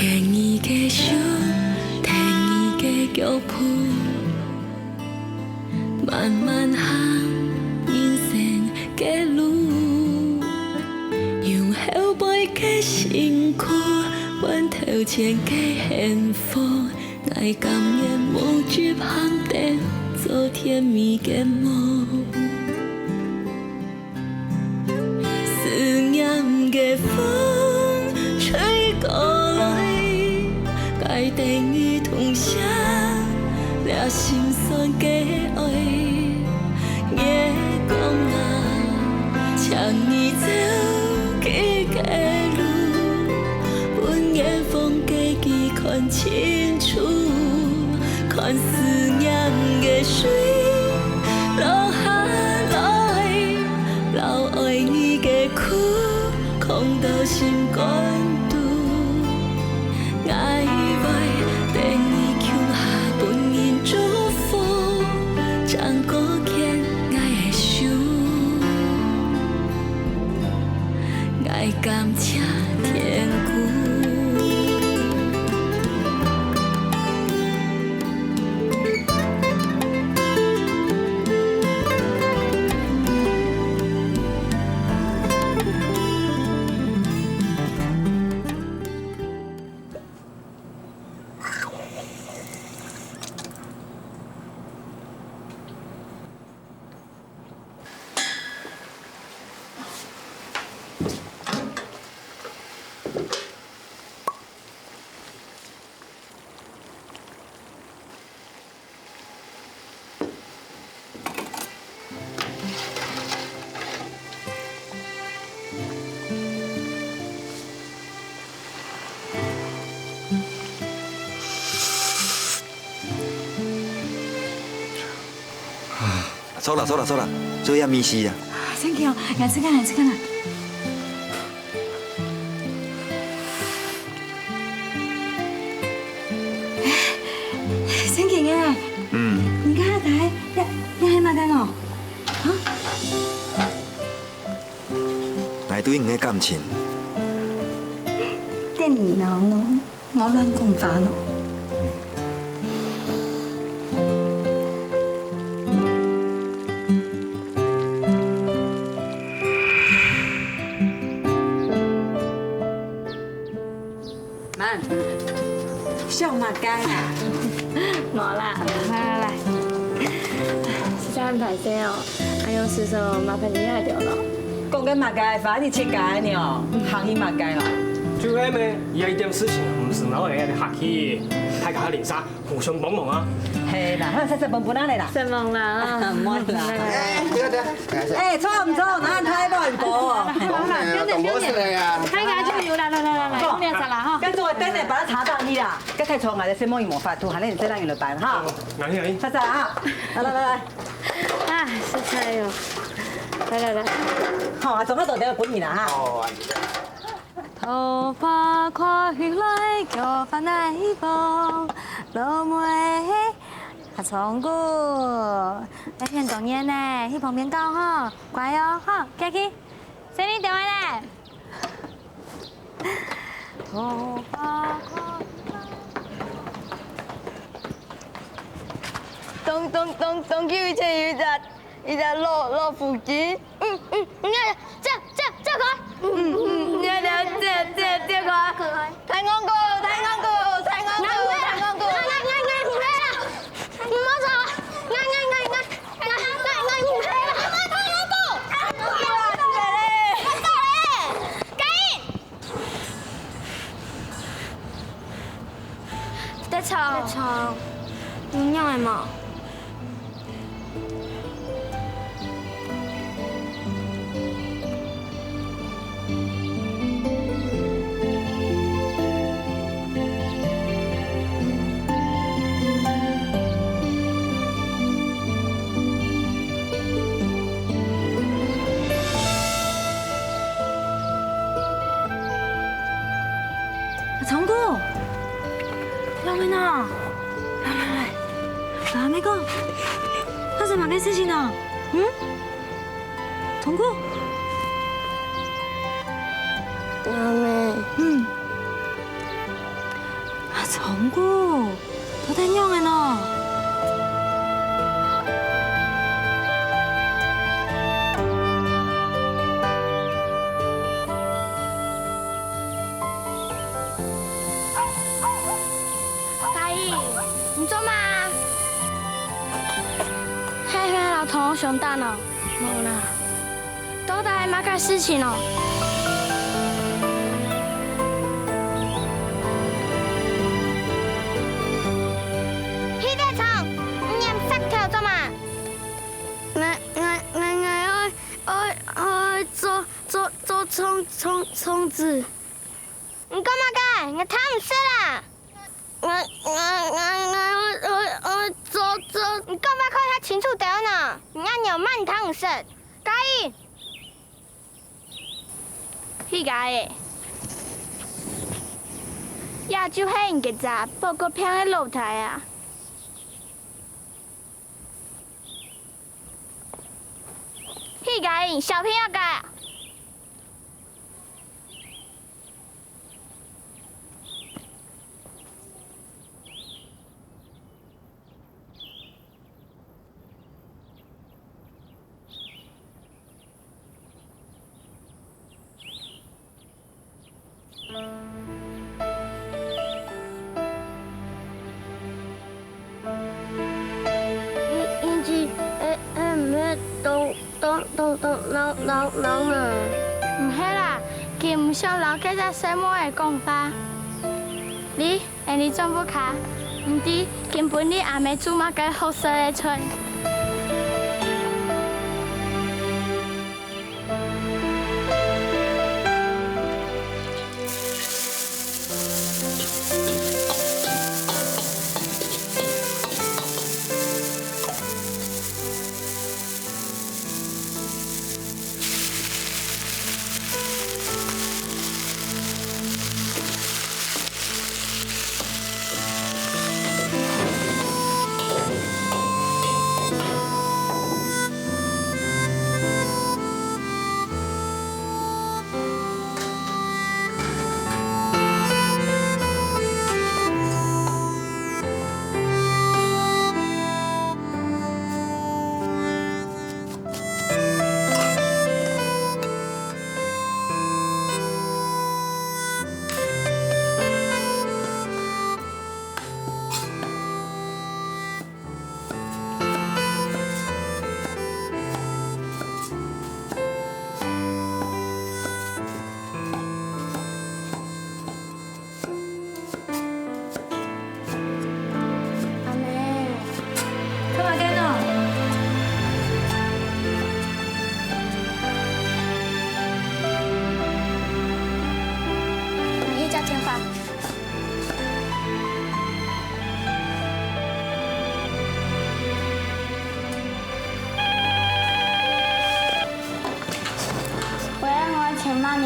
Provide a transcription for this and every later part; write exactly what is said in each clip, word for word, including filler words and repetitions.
牽你个手，跈你个腳步，慢慢行人生个路。用後背个辛苦，換頭前个幸福。𠊎甘願無執行燈，做甜蜜个夢。 思念个風吹過來，該等你痛惜這心酸个愛。月光啊，請你照佢个路，分遠方个佢看清楚，看思念个水落下來。 摎愛你个苦囥到心肝肚，𠊎會跈你共下分人祝福，正過牽𠊎个手，𠊎感謝天公。 坐啦，坐啦，坐啦，做下面試啊。Thank you，𠊎試看啊，試看啊。 真个耶！嗯。你看下，這，這係麼个哦？啊？𠊎對你个感情。等你喏，我亂講話咯。 慢，想麼个啊？無啦，來來來，實在很歹勢哦，恁樣事情哦，麻煩你啊，對了。講个麼个話，你自家呢哦，行你麼个咯？就係咩，有一點事情，毋使拿來客氣，大家鄰舍互相幫忙啊。係啦，好，細細本本啊來啦。承蒙啦啊。毋會啦。哎，對啊對啊。 哎，坐毋坐？哪大碗糕哦？講呢，講無事个呀。大家就有啦，來來來來，後面坐啦哈。該坐等下，把它插上去啦。該太長啊，這些東西無法度，還係你這樣有了擺哈。哦，哪裡哪裡？坐坐哈。來來來來。啊，實在哦。來來來。好啊，總共多少分你啦哈。哦，啊，你這樣。 桃花開起來，叫花來放，老妹，阿聰哥，愛騙當然呢，去旁邊搞吼，乖哦，吼，行去，生理點位呢？桃花開起來。咚咚咚咚，就以前有一隻，一隻老，老虎機。 嗯，嗯，你愛這，這，這開。嗯，嗯，你愛這，這，這，這開。開，開。大戇牯，大戇牯，大戇牯，大戇牯。𠊎，𠊎，𠊎，𠊎毋係啦。你莫吵。𠊎，𠊎，𠊎，𠊎，𠊎，𠊎毋係啦。大戇牯。大戇牯啦，你來咧。你走咧。該。得吵。得吵。有仰仔無？ 阿聰哥，老妹呢？來來來，老妹講，發生麼个事情呢？嗯？聰哥？老妹。嗯。長久，到底仰般呢？嘉怡，你做麼？係，係摎同學相打呢？無啦。 到底係麼个事情哦？許德昌，你拈石頭做麼？𠊎，𠊎，𠊎，𠊎愛，愛，愛做，做，做粽，粽，粽子。你講麼个？𠊎聽毋識啦！𠊎，𠊎，𠊎，𠊎愛，愛，愛做，做。你講話愛較清楚兜呢！你恁樣慢聽毋識。 嘉怡，許家个，這就係你該隻發過病个老弟啊！許家个，小朋友个。 你，你知，係，係毋係當，當，當，當老，老，老啊？毋係啦，佢毋想摎該隻細妹仔講話。你 𫣆俚轉屋下，毋知今晡日阿姆煮麼个好食个菜。 阿姆，做麼个呢？你去接電話。 喂，𠊎請問你，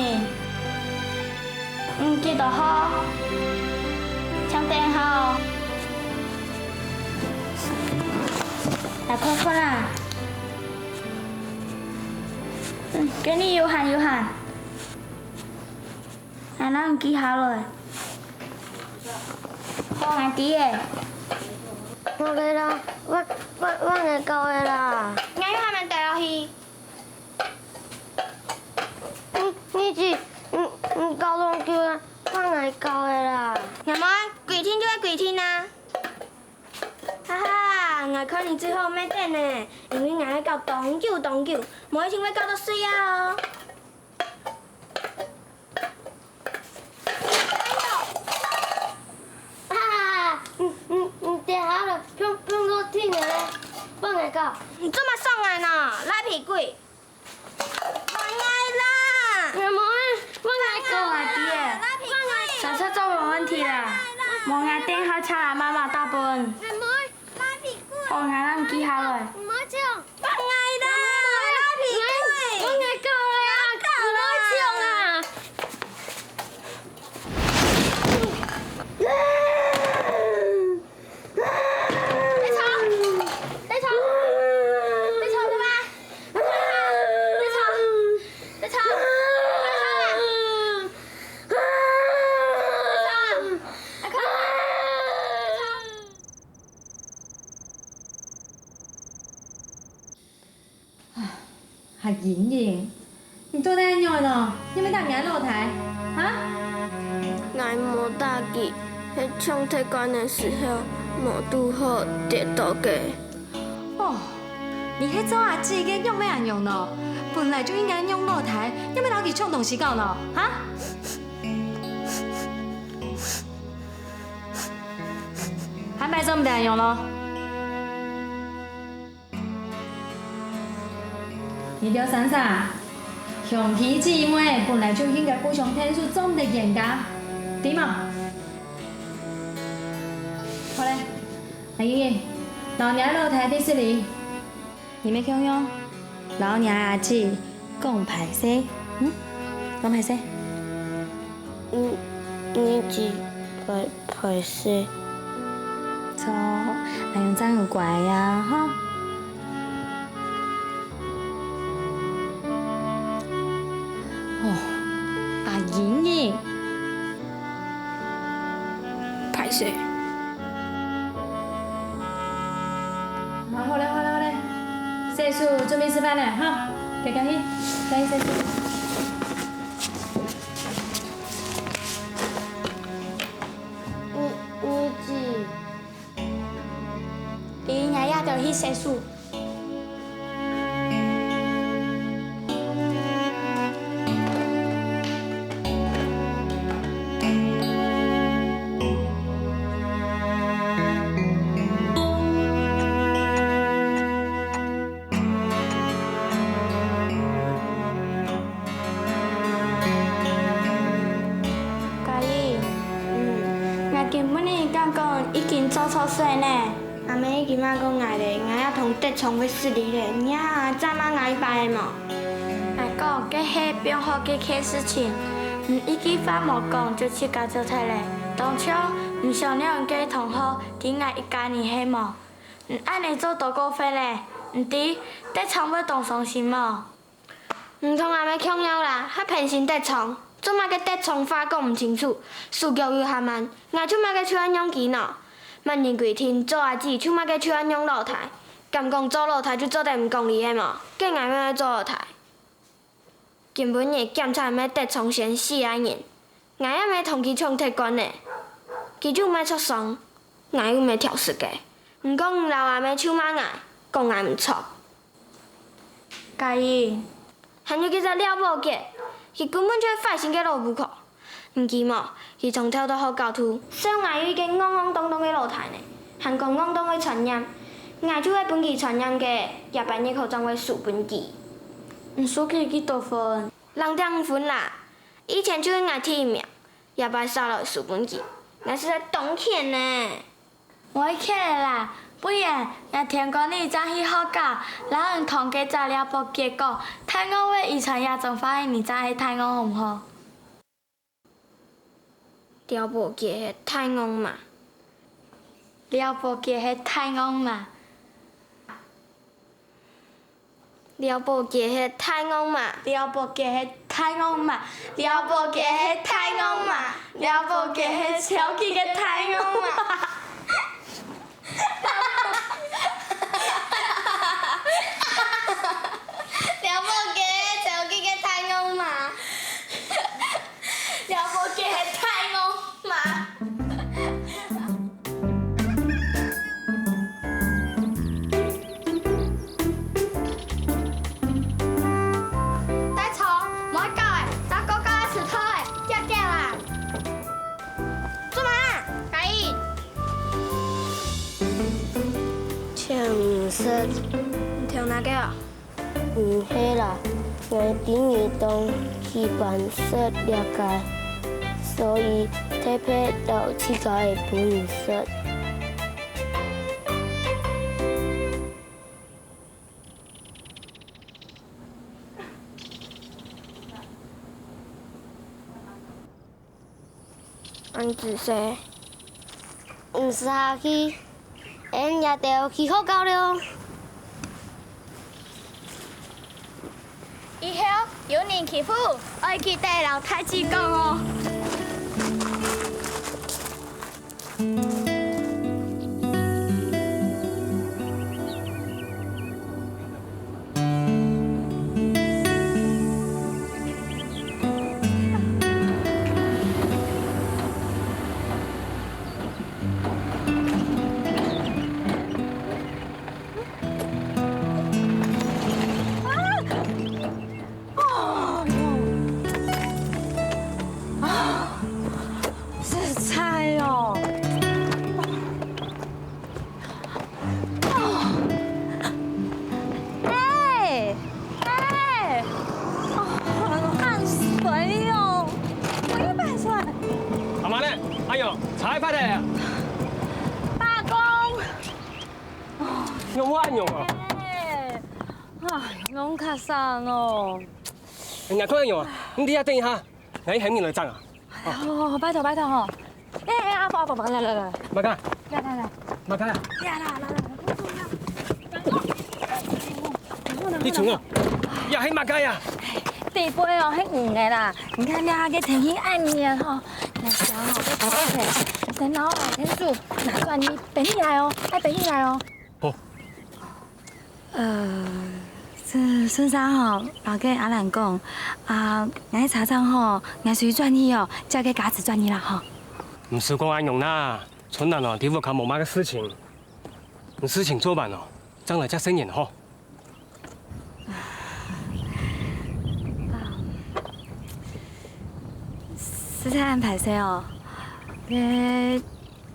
你幾多號？請等下哦。來，快快啦！嗯，該你有閒有閒。 𠊎摎你記下來。好，𠊎知了。𠊎个啦，𠊎，𠊎，𠊎愛搞个啦。𠊎又還吂得落去。你，你知，你，你搞當久啊，𠊎愛搞个啦。阿妹，規定就係規定啊。哈哈，𠊎看你最好毋好等呢，因為𠊎愛搞當久當久，無一定會搞到水啊哦。 哈哈，你，你，你跌下來，碰，碰到地了嘞，放開搞。你做麼爽啊呢，賴皮鬼？放開啦！阿妹，放開搞啊，爹。放開！上車坐無問題啦，無𠊎等下車來媽媽打分。阿妹， 好，𠊎摎你記下來。毋好唱。放𠊎啦，賴皮鬼！放𠊎搞啦，毋好唱啊！別吵！別吵！別吵，爸爸！ 別吵！別吵！別吵啦！別吵！阿英英，你到底仰般呢？你愛打若老弟，哈？𠊎無打佢，係搶鐵罐个時候無堵好跌倒个。哦，你係做阿姊个仰會恁樣呢？本來就應該讓老弟，你愛摎佢搶東西搞呢，哈？下擺做毋得恁樣囉。 你兜三儕，兄弟姊妹本來就應該互相𢯭手，做毋得冤家，知無？好咧，阿英英，摎若老弟知失禮，你乜共樣，摎若阿姊講歹勢，嗯？講歹勢。嗯，你知，歹 壞勢。著，恁樣正有乖啊，吼。哦，阿英英。壞勢。啊，好咧，好咧，好咧，洗手，準備食飯咧，哈，行行去，行去洗手。 你，你知。你若也著去洗手。 嘉怡，嗯，𠊎今晡日敢講已經做錯事呢？阿姆已經罵過𠊎咧，𠊎也同德聰會失禮咧，你還愛責罵𠊎一擺無？𠊎講，該係放學該件事情，你一句話無講就自家走忒咧。當初你想讓該同學知𠊎一家人係無？ 你恁樣做多過分咧，你知德聰會當傷心無？你同阿姆共樣啦，還偏心德聰，做麼个德聰話講毋清楚，手腳又較慢，𠊎做麼个就愛讓佢呢？麼人規定做阿姊就麼个就愛讓老弟？敢講做老弟就做得毋講理係無？該𠊎乜愛做老弟。 今晡日檢查乜德聰先死个人，𠊎也乜同佢搶鐵罐呢。佢就毋會著傷，𠊎又乜挑食个。毋過你摎阿姆就罵𠊎，講𠊎毋著。嘉怡，還有該隻廖寶傑，佢根本就係壞心个老母婆。 你知無？佢從頭到學校肚，笑𠊎有一個戇戇當當个老弟呢，還講戇當會傳染。𠊎就係分佢傳染个，這擺日後正會輸分佢。你輸佢幾多分？零點五分啦！以前就係𠊎第一名，這擺煞落輸分佢，𠊎實在當譴呢！ 毋會譴个啦，不然若天光日正去學校，摎你同該隻廖寶傑講，大戇會遺傳這種壞，你正係大戇好毋好？廖寶傑係大戇嘛？廖寶傑係大戇嘛？ 廖寶傑係大戇嘛？廖寶傑係大戇嘛？廖寶傑係大戇嘛？廖寶傑係超級个大戇嘛？廖寶傑係超級个大戇嘛？廖寶傑係大戇嘛？ 德聰，莫搞咧，摎哥哥个石頭仔，遽遽啦！做麼啊？嘉怡！請你食。你聽哪个啊？毋係啦，𠊎知你當喜歡食這个，所以特別摎自家个分你食。 恁仔細，毋使客氣，𫣆這兜去學校了。以後有人欺負，愛記得摎大姊講哦。哎呦！哎，哎，哦，汗水哦，我又排出来。阿媽呢？哎呦，菜快了。罢工。用我用啊！哎，哎，用卡上哦。人家看用啊，你等一下等一下，来喊你来涨啊。哦，拜托拜托吼。哎哎，阿伯阿伯，来来来，马卡，来来来，马卡，来来来来，你冲啊！呀，还马卡呀！地杯哦，很硬的啦。你看那个天气暗热吼，那想哦，等等哦，天数拿出来，你背起来哦，哎，背起来哦。好。呃，这先生吼，老给阿兰讲，啊，俺查账吼，俺属于转去哦，叫个嘎子转去啦吼。毋使講恁樣啦，春蘭哦，地府較無麼个事情，你事情做完哦，正來接生人吼。實在恁歹勢哦，該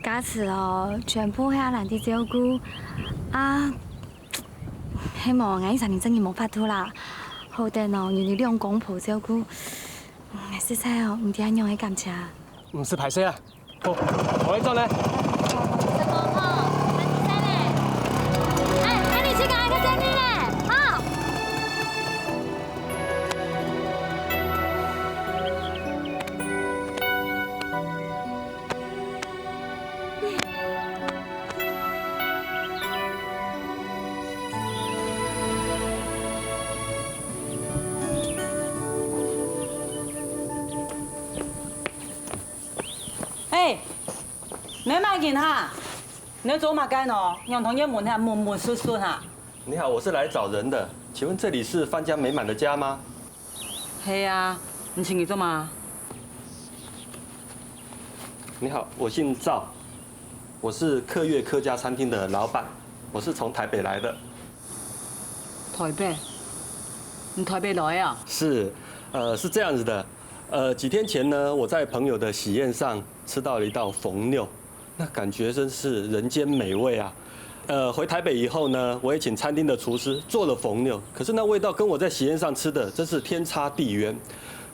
家事哦，全部係阿蘭在照顧。啊，係無，𠊎一儕人真个無法度啦。好得哦，有你兩公婆照顧，嗯，實在哦，毋知愛仰仔感謝。毋使歹勢啊。好，𠊎來轉呢。哎，哎，你去搞一個生意呢，哈？ 哎，你麼人哈？你做麼个呢？仰同人問下問問訊訊哈？你好，我是來找人的，請問這裡是范家美滿的家嗎？係啊，你請佢做麼？你好，我姓趙，我是客悅客家餐廳的老闆，我是從台北來的。台北？你台北來啊？是，呃，是這樣子的，呃，幾天前呢，我在朋友的喜宴上吃到了一道紅肉，那感覺真是人間美味啊。呃，回台北以後呢，我也請餐廳的廚師做了紅肉，可是那味道跟我在喜宴上吃的真是天差地遠。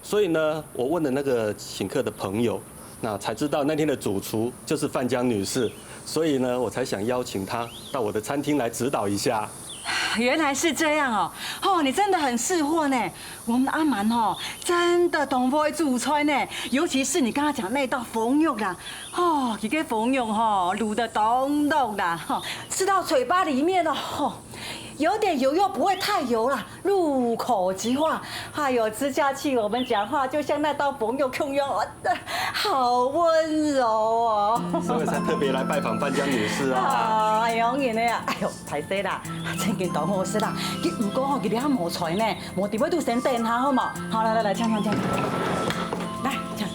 所以呢，我問了那個請客的朋友，那才知道那天的主廚就是范江女士，所以呢，我才想邀請她到我的餐廳來指導一下。原來是這樣哦，哦，你真的很識貨呢。我們阿滿哦，真的當會煮菜呢，尤其是你剛剛講那道紅肉啦，哦，佢个紅肉吼，滷得當落啦，吼，吃到嘴巴裡面哦，吼，有點油又不會太油啦，入口即化，哎呦，吃下去我們講話就像那道紅肉共樣，好溫柔哦。所以才特別來拜訪范江女士啊。哎呦，你呢？哎呦，歹勢啦，正經當好食啦，佢毋過吼，佢這下無菜呢。 無，在外肚先等一下好無？好，來來來，請請請，來請。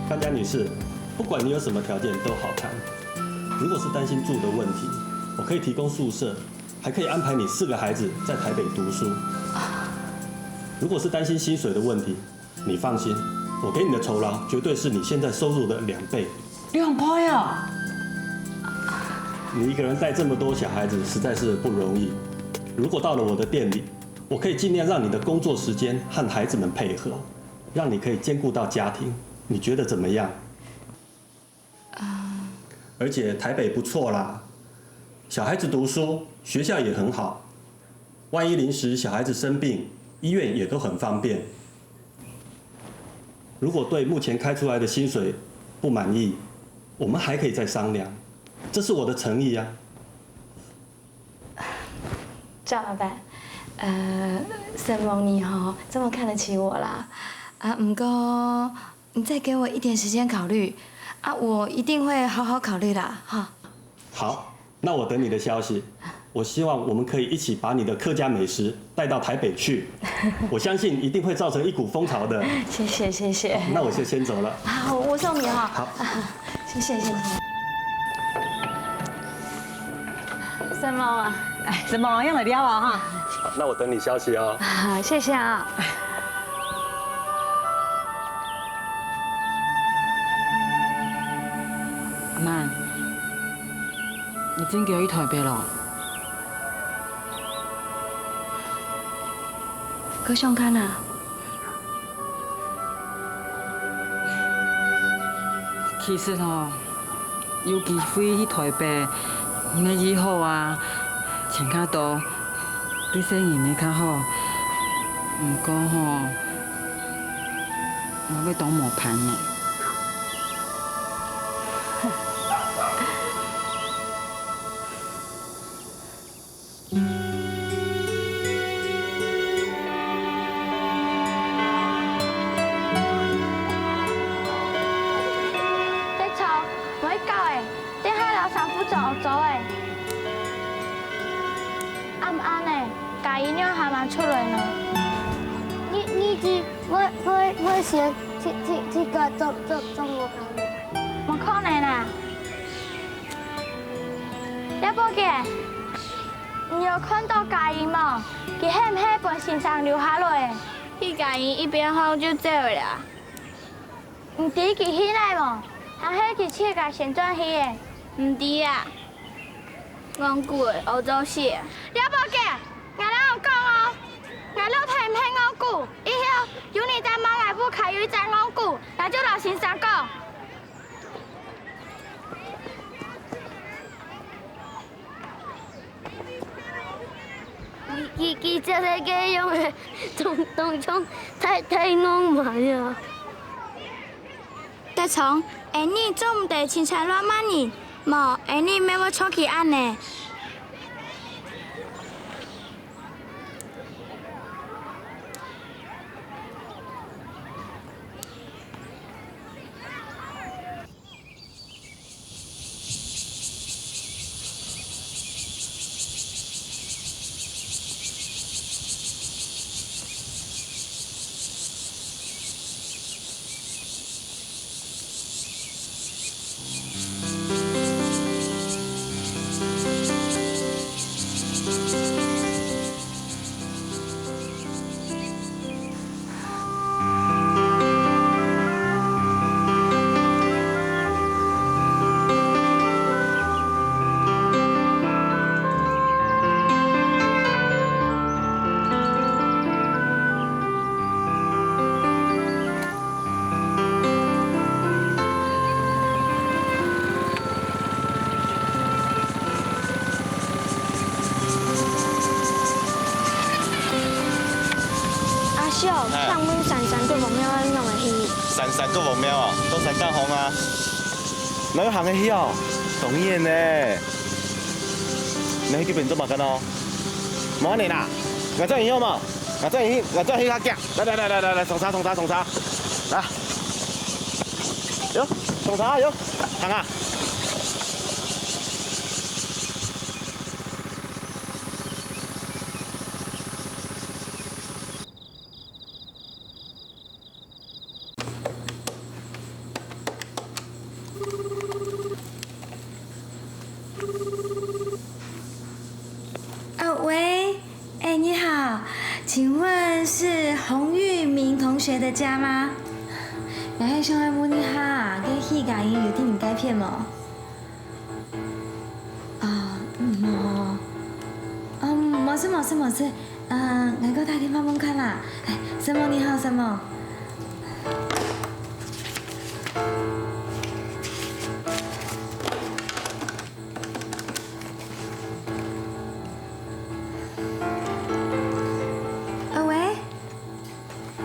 范家女士，不管你有什麼條件都好談。如果是擔心住的問題，我可以提供宿舍，還可以安排你四個孩子在台北讀書。如果是擔心薪水的問題， 你放心，我給你的酬勞絕對是你現在收入的兩倍。兩倍啊！你一個人帶這麼多小孩子實在是不容易。如果到了我的店裡，我可以盡量讓你的工作時間和孩子們配合，讓你可以兼顧到家庭，你覺得怎麼樣？ 而且台北不錯啦，小孩子讀書，學校也很好。萬一臨時小孩子生病，醫院也都很方便。如果對目前開出來的薪水不滿意，我們還可以再商量，這是我的誠意啊。 趙老闆，呃，承蒙你吼，這麼看得起我啦。啊，毋過你再給我一點時間考慮，啊，我一定會好好考慮啦，哈。好，那我等你的消息。我希望我們可以一起把你的客家美食帶到台北去，我相信一定會造成一股風潮的。謝謝，謝謝。那我就先走了。好，我送你哈。好。謝謝，謝謝。承蒙啊。哎，承蒙，恁樣來尞啊哈。那我等你消息哦。啊，謝謝啊。阿曼，你真叫去台北咯？佢想看啊？ 其實吼，有機會去台北，乜較好啊，錢較多，對細人乜較好。毋過吼，𠊎會當無伴呢。 德聰，毋好搞咧，等下老師傅做惡做咧。暗暗咧，佳音仰還吂出來呢？你，你知，𠊎，𠊎，𠊎先去，去，去甲做，做，做無看咧。無可能啊！廖寶傑， 你有看到佳音無？佢係毋係分先生留下來？去佳音一邊後就走了啊。你知佢去哪無？還係佢自家先轉去个？毋知啊。戇牯仔，惡做死啊！廖寶傑，𠊎摎你講哦，𠊎老弟毋係戇牯，以後有人再罵𠊎屋下有一隻戇牯，𠊎就摎先生講。 佢，佢，佢真係該樣个，當，當像大，大戇嫲啊！德聰，𫣆俚做毋得凊彩亂罵人，無，𫣆俚乜會像佢恁呢。 阿叔，哎。請問三山國王廟愛仰仔去？三山國王廟哦，到山頂項啊。哪有行得去哦？當遠呢。你去該片做麼个呢？無恁樣啦，𠊎載你去好無？ 𠊎載你去，𠊎載你去較遽。來來來來來來，上車上車上車，來。喲，上車喲，行啊。 啊，喂，哎，你好，請問是洪玉明同學的家嗎？𠊎係想愛問一下，該去佳音有得人該片無？ 啊，嗯，無。嗯，無事，無事，無事。嗯，𠊎過打電話問看啦。哎，承蒙你吼，承蒙。啊，喂？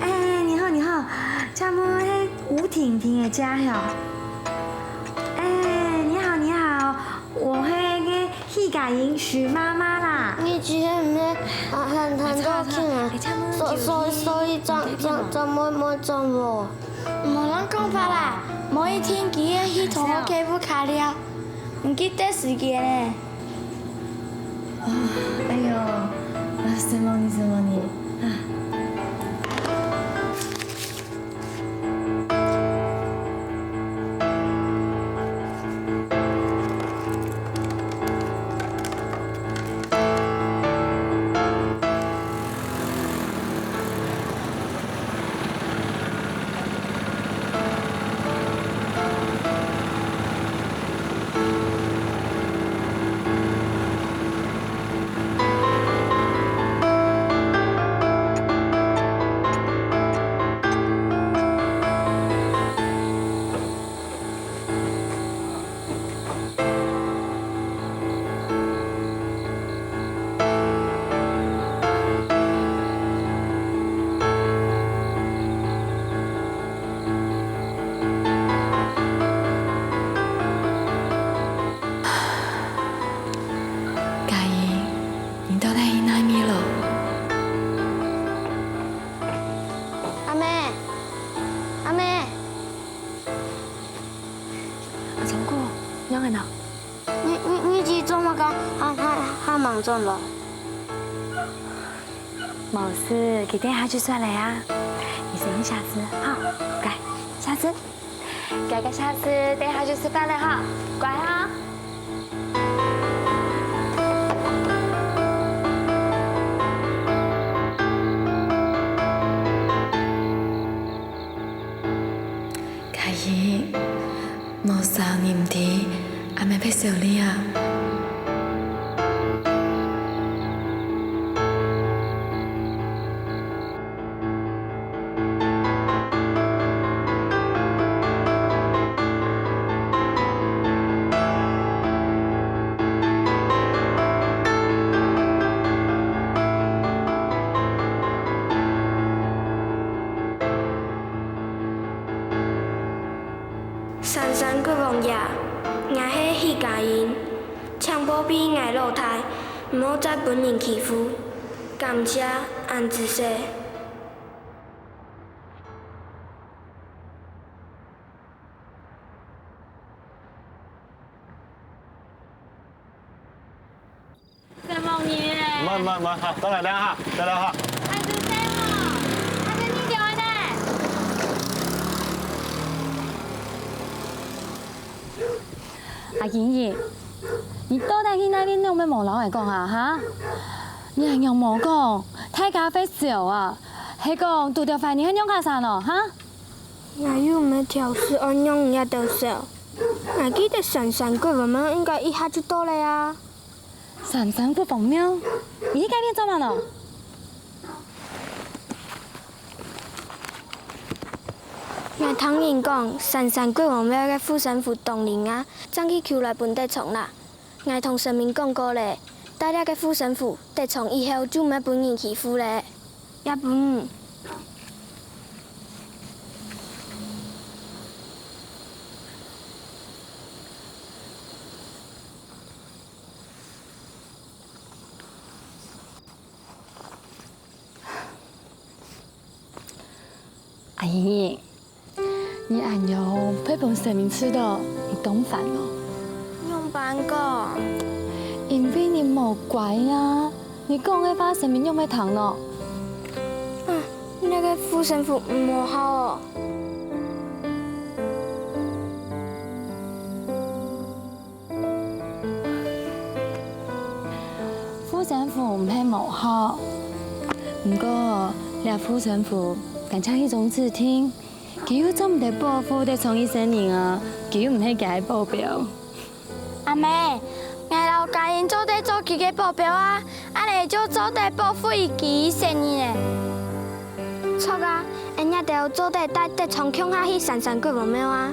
哎，你好，你好，請問係吳婷婷个家係無？哎，你好，你好，𠊎係該去佳音徐媽媽啦。你之前毋係，啊，喊，喊到聽啊，所，所，所以轉，轉，轉妹妹轉無？莫亂講話啦，無一定佢係去同學个屋下尞，毋記得時間呢。 啊，哎喲，啊，承蒙你，承蒙你，啊。到底去哪位了？阿姆，阿姆，阿聰哥，仰仔呢？你、你、你去做麼个？還、還、還吂轉來？無事，佢等下就轉來啊。你先去寫字，好，乖，寫字。 該个寫字，等下就食飯了哈，乖哈。嘉怡，無啥人知，阿姆會愁你啊。 山山國王爺，𠊎係許家印，請保庇𠊎老弟，毋好再分人欺負。感謝恁仔細。 承蒙你咧。慢慢慢，好，再來兩下，再來哈。還是承蒙，還是你教的呢？阿英英，你到底去哪位弄咩無摎𠊎講啊？哈？你還仰無講，大家會愁啊？係講堵著壞人還仰下山哦？哈？ 𠊎又毋係挑事愛讓你兜愁。𠊎記得山山國王廟應該一下就到了啊。山山國王廟？你去該片做麼个？𠊎聽人講，山山國王廟个護身符當靈啊，正去求來分德昌啦。 𠊎同神明講過咧，帶這个護身符，德昌以後就毋會分人欺負咧。也分你。阿英英， 你恁樣會分神明知著，你當煩哦。仰般講？因為你無乖啊，你講个話神明仰會聽呢？啊，你个護身符無效哦。 護身符毋係無效，毋過這護身符單淨一種指定，佢又做毋得保護得長一生人啊，佢又毋係佢个保鏢。阿姆，𠊎摎家英做得做佢个保鏢啊，恁呢就做得保護佢一生人咧。 著啊，𠊎兜做得帶德昌共下去山山國王廟啊。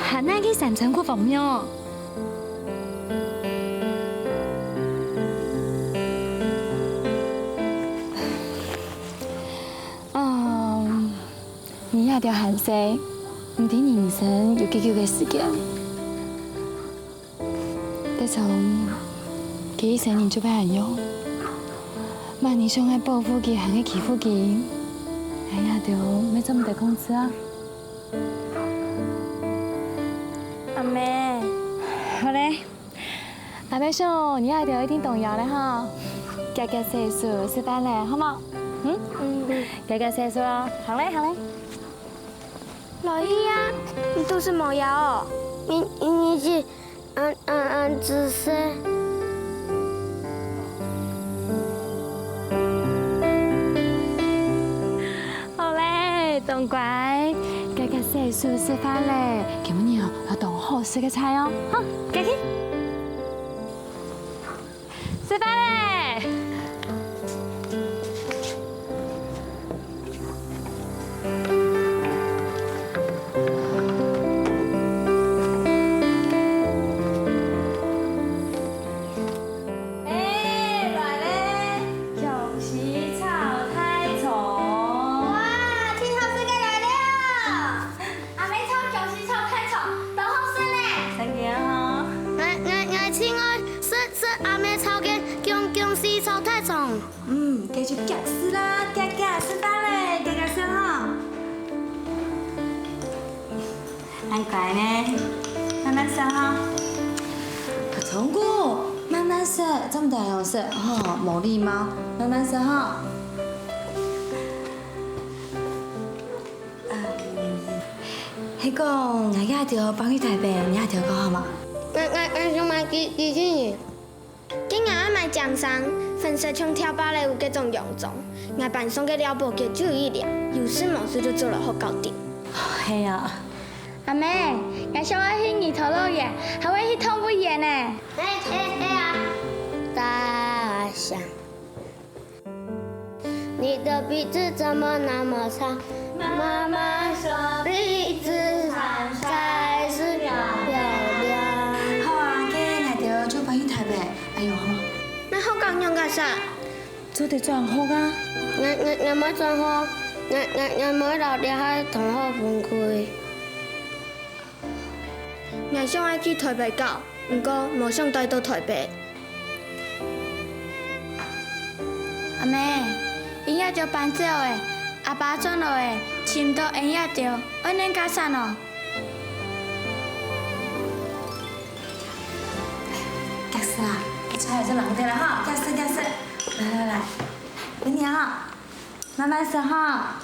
還愛去山山國王廟？嗯，你這兜還細，毋知人生有幾久个時間。 德昌，佢一生人就會恁樣。麼人想愛保護佢，還愛欺負佢，𠊎這兜乜做毋得控制啊。阿姆。好咧，阿姆想，你這兜一定動搖咧吼。遽遽洗手，食飯咧，好無？嗯？嗯。遽遽洗手哦，行咧，行咧。來去啊，你肚屎無枵哦？你、你、你是 恁、恁、恁仔細。好咧，當乖，遽遽洗手食飯咧，今晡日哦，有當好食个菜哦，好，遽去。 食飯咧！欸，來咧，薑絲炒大腸。哇，盡好食个來了！ 阿姆炒薑絲炒大腸，當好食呢！真个吼。𠊎、𠊎、𠊎盡愛食、食阿姆炒个薑、薑嗯，該就遽食啦，遽遽食飯咧，遽遽食吼。恁乖呢，慢慢食吼。阿聰哥，慢慢食，這麼大量食，吼，無禮貌，慢慢食吼。嗯，係講，𠊎這兜搬去臺北，你這兜過好無？𠊎，𠊎，𠊎想買機，機器人。 今日愛買靚衫，粉色像跳芭蕾舞該種洋裝。𠊎班上个廖寶傑就有一領，有事無事就走來學校訂。係啊。阿姆，𠊎想愛去二頭樂園，還會去動物園呢。係，係，係啊。大象。 你的鼻子怎麼那麼長？媽媽說鼻子長才是漂亮。好啊，該𠊎兜就搬去臺北，恁樣好無？該學校仰結煞？做得轉學啊。𠊎，𠊎，𠊎毋愛轉學，𠊎，𠊎，𠊎毋愛摎這下同學分開。 𠊎想愛去臺北搞，毋過無想帶到臺北。阿姆，𠊎這兜搬走咧，阿爸轉來咧，尋毋著𠊎這兜，愛仰結煞哦？結煞啊，你出來就冷靜啦哈，結煞，結煞。來來來，分你哈，慢慢食哈。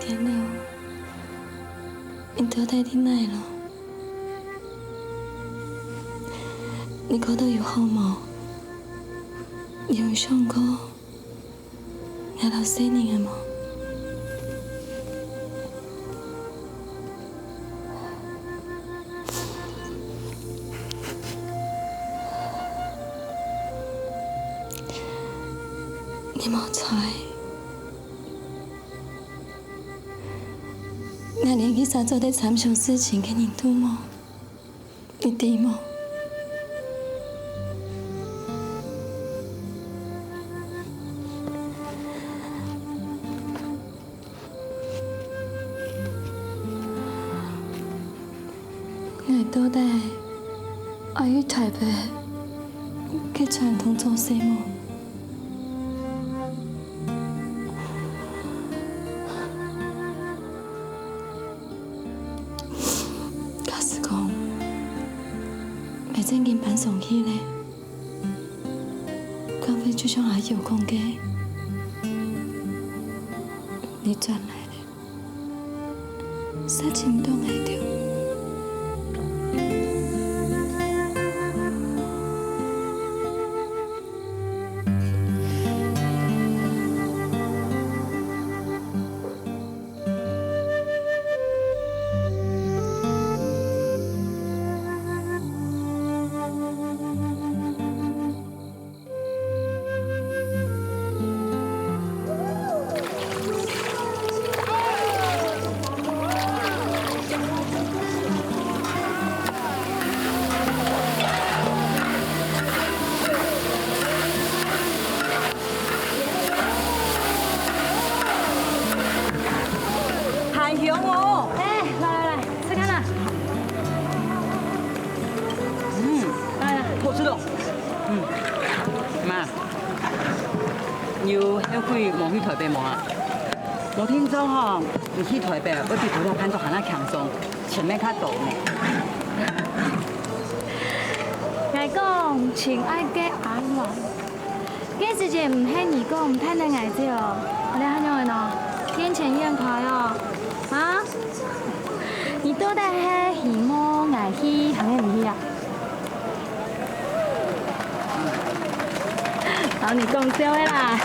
天佑，你到底在哪咯？你過到有好無？你有想過 𠊎摎細人仔無？你無在，𠊎連一儕做得參詳事情个人都無。 你知無？𠊎到底愛去臺北个餐廳做事無？ 假使講，𠊎正經搬上去咧，該會就像阿友講个，你轉來咧，煞尋毋著𠊎兜。 還香哦！哎，來來來，試看啊！嗯，來來，好食哦！嗯，媽，你有後悔無去臺北無啊？無聽說吼，你去臺北會比頭下看著還較輕鬆，錢乜較多呢。𠊎講，親愛个阿蘭， 該時節毋係你講毋盼得𠊎走哦，𠊎這下仰仔呢？見錢眼開哦，啊？你到底係希望𠊎去還係毋去啊？啊，你講笑个啦。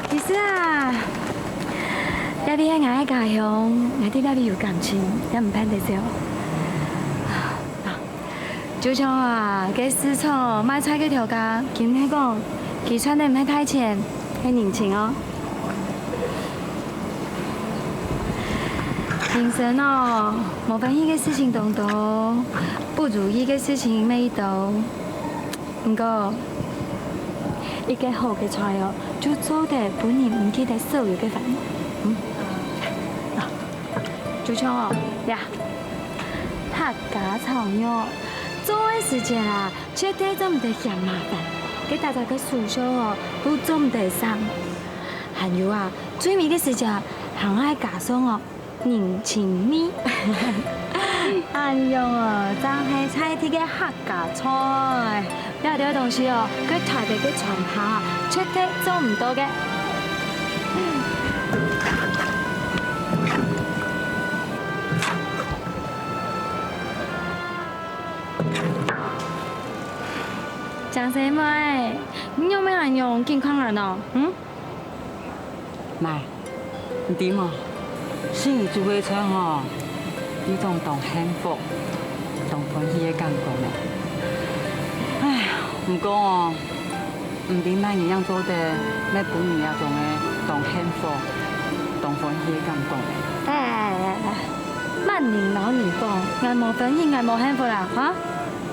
其實啊，這位係𠊎个家鄉，𠊎對這位有感情，也毋盼得走。就像啊，該市場賣菜个頭家，今日講，佢賺个毋係大錢，係人情哦。人生哦，無歡喜个事情當多，不如意个事情乜多。毋過，一個好个菜哦，就做得分人毋記得所有个煩惱。嗯，啊，就像哦，呀，客家炒肉，做个時節啊， 絕對做毋得嫌麻煩，該大家个手續哦，都做毋得省。還有啊，最尾个時節，還愛加上哦，人情味。恁樣哦，正係在地个客家菜。這兜東西哦，該台北个餐廳啊，絕對做毋到个。 靚細妹，你仰會恁樣緊看𠊎呢？嗯？妹，你知無？食你煮个菜吼，有種當幸福、當歡喜个感覺呢。唉，毋過哦，毋知麼人正做得，乜分你這種个當幸福、當歡喜个感覺呢。哎哎哎哎，麼人摎你講，𠊎無歡喜，𠊎無幸福啦，哈？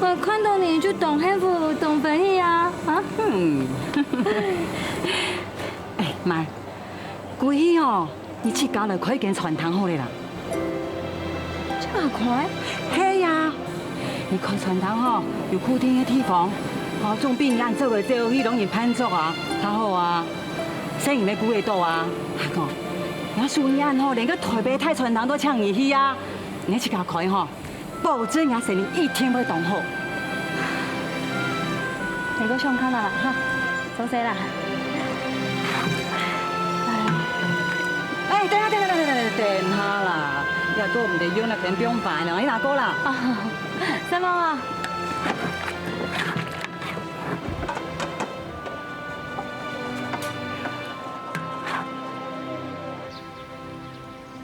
𠊎看到你就當幸福、當歡喜啊！啊？嗯。哎，妹，歸去哦，你自家來開間餐廳好了啦。正開？係啊，你開餐廳吼，有固定个地方，哦，總比你恁走來走去摎人辦桌啊，較好啊。生意乜顧得到啊。還講，若手藝恁好，連个台北大餐廳都請你去啊。你自家開吼， 保證若生理一定會當好。你過想看啊啦，哈，收聲啦。哎，等下，等下，等下，等下，等下啦！你做毋得用那根棒板了，你拿過啦。啊，什麼啊？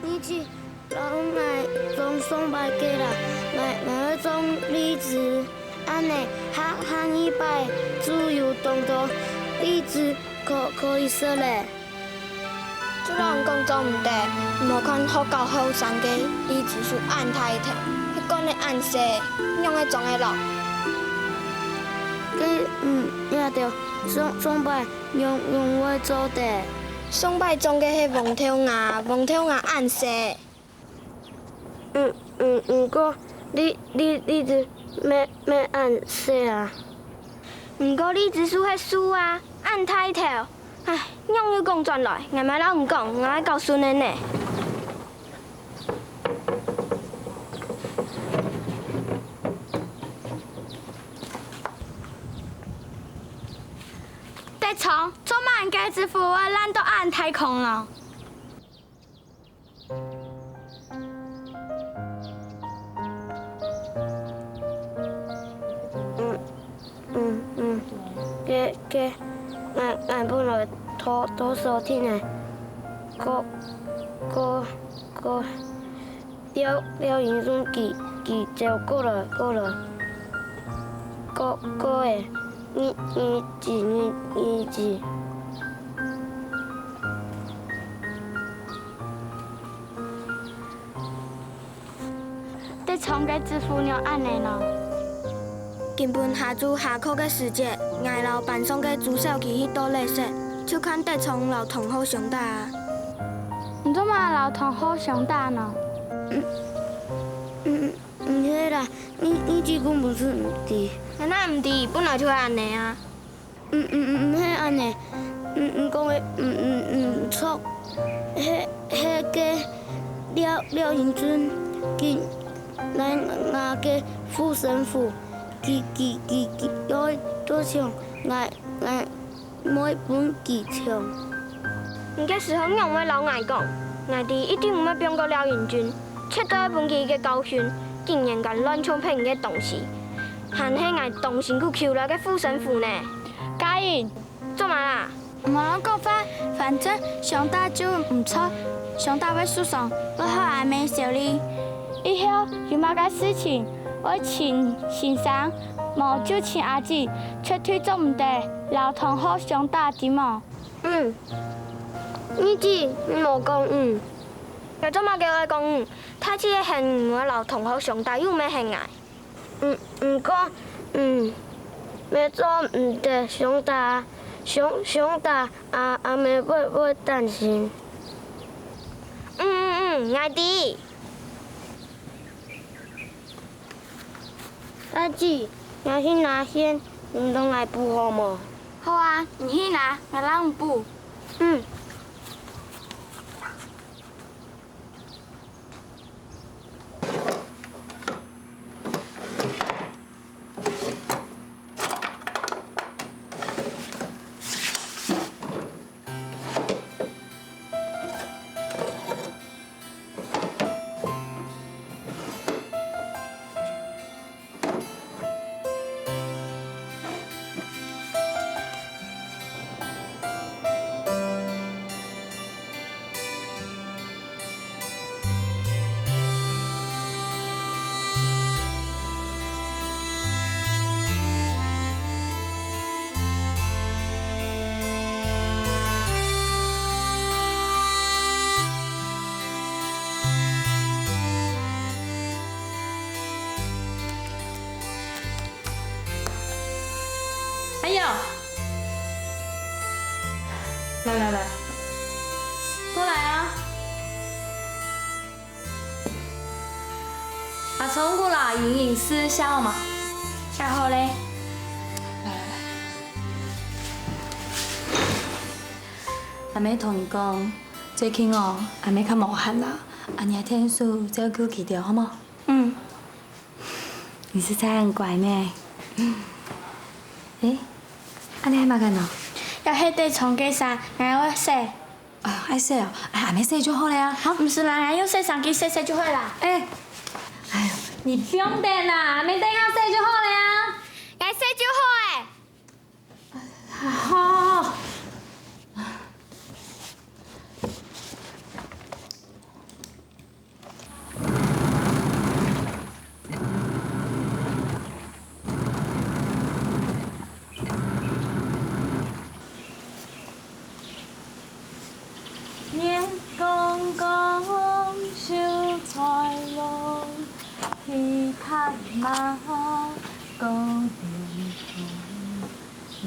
你去摎𠊎種松柏个啦，𠊎，𠊎愛種荔枝，恁呢下，下二擺就有當多荔枝可，可以食咧。就摎你講做毋得，你無看學校後山个荔枝樹恁大條，該管仔恁細，仰會種得落？該，嗯，這兜松，松柏 仰，仰會做得？上擺種个係黃豆芽，黃豆芽恁細。嗯，嗯，毋過，荔，荔，荔枝乜，乜恁細啊。毋過荔枝樹係樹啊，恁大條。唉，仰又講轉來，𠊎莫摎你講，𠊎愛教訓你呢。 德昌，做麼个支付會爛到恁大空哦？嗯，嗯，嗯，該，該，𠊎，𠊎本來討，討手定个，過，過，過， 廖，廖英俊佢，佢走過來，過來。過，過仔，日，日子，日，日子。德昌个姊夫仰恁呢呢？今晡下晝下課个時節，𠊎摎班上个朱小琪去倒垃圾，就看德昌摎同學相打啊。 你做麼摎同學相打呢？嗯，嗯，毋係啦，你，你這根本就毋知。𠊎哪毋知，本來就係恁呢啊。嗯，嗯，嗯，毋係恁呢，嗯，嗯，講个，嗯，嗯，嗯，著，係，係个廖，廖英俊，佢來𠊎个護身符，佢，佢，佢，佢愛，愛搶𠊎，𠊎 毋會分佢搶。你該時候仰會摎𠊎講？𠊎知一定毋會放過廖英俊，絕對愛分佢一個教訓，竟然敢亂搶別人个東西。還係𠊎當辛苦求來个護身符呢。嘉穎，做麼啦？毋好亂講話，反正相打就毋著，相打會受傷，會害阿姆修理。以後有麼个事情，愛尋先生，無就尋阿姊，絕對做毋得摎同學相打，知無？嗯，二姊，你莫講嗯。𠊎做麼个愛講嗯？大姊係恨你會摎同學相打，又毋係恨𠊎。 毋，毋過，嗯，乜做毋得相打，相，相打，阿，阿姆會，會擔心。嗯，嗯，嗯，𠊎知。大姊，𠊎去拿線，你同𠊎補好無？好啊，你去拿，𠊎摎你補。嗯。 哎喲！來來來，過來啊！阿聰哥啦，瑩瑩試寫好嗎？寫好咧。來來來。阿姆同你講，最近哦，阿姆較無閒啦，阿姆𢯭手照顧佢兜，好無？嗯。 你實在很乖呢。誒，恁呢係麼个呢？這係底床个衫，𠊎愛洗。哎喲，愛洗哦，哎，阿姆洗就好了啊，哈？毋使啦，𠊎用洗衫機洗洗就好啦。誒，哎喲，你放等啦，阿姆等下洗就好了啊。𠊎洗就好誒。 好。月光光，秀才郎，騎白馬過蓮塘。 蓮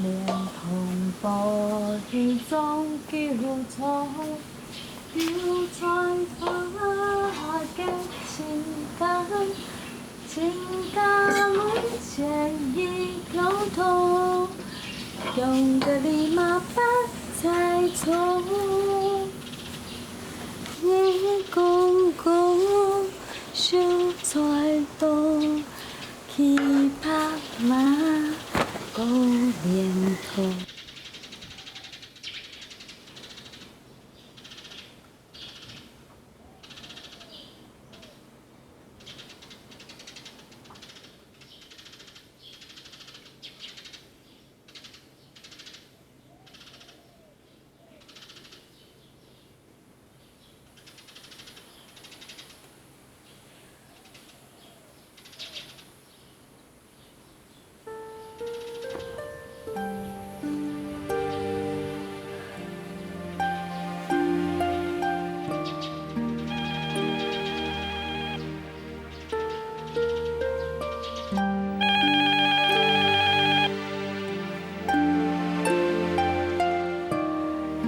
塘背後種九層，九層花結情感，情感門前一條通，用得你馬白菜蔥。月光光，秀才郎， 騎白馬過蓮塘。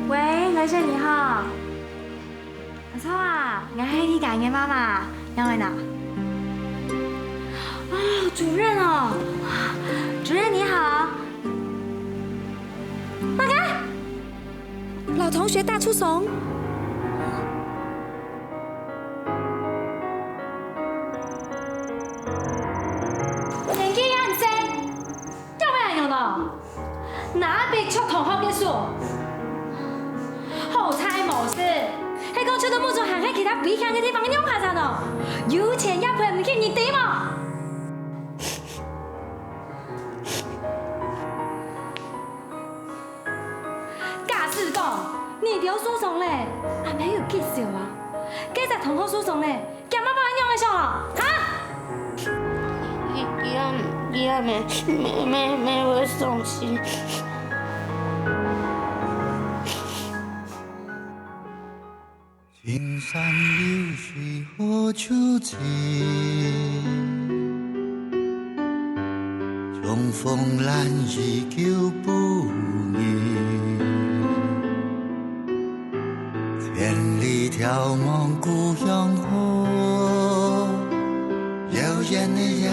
喂，來先，你好。阿聰啊，𠊎係你家个媽媽，仰仔呢？啊，主任哦，主任你好。麼个？摎同學打出手？ 年紀恁細，仰會恁樣呢？拿筆戳同學个手，好彩無事。係講戳到目珠還係其他危險个地方，仰下咋呢？有錢也賠毋起，你知無？你兜受傷咧，阿姆有幾愁啊？該隻同學受傷咧，佢阿爸爸仰仔想啊？哈？佢，佢阿，佢阿姆，姆，姆，姆會傷心。青山綠水何處尋？ 重逢難遇舊不易，千里眺望故鄉好，遙遠的影，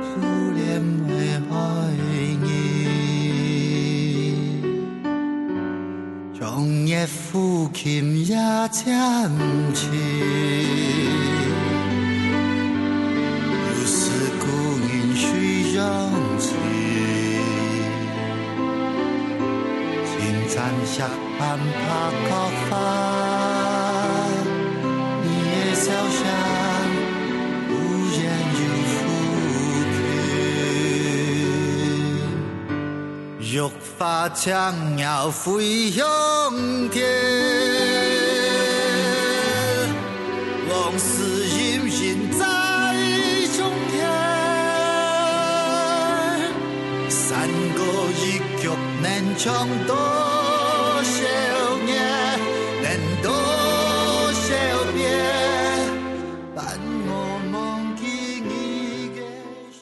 思念的海兒。 長夜抚琴夜漸靜，如是故人須相尋。青山石 寒白角花，你的笑聲忽遠又忽近。玉髮青鳥飛向天，往事隱隱在胸間。山歌一曲能唱斷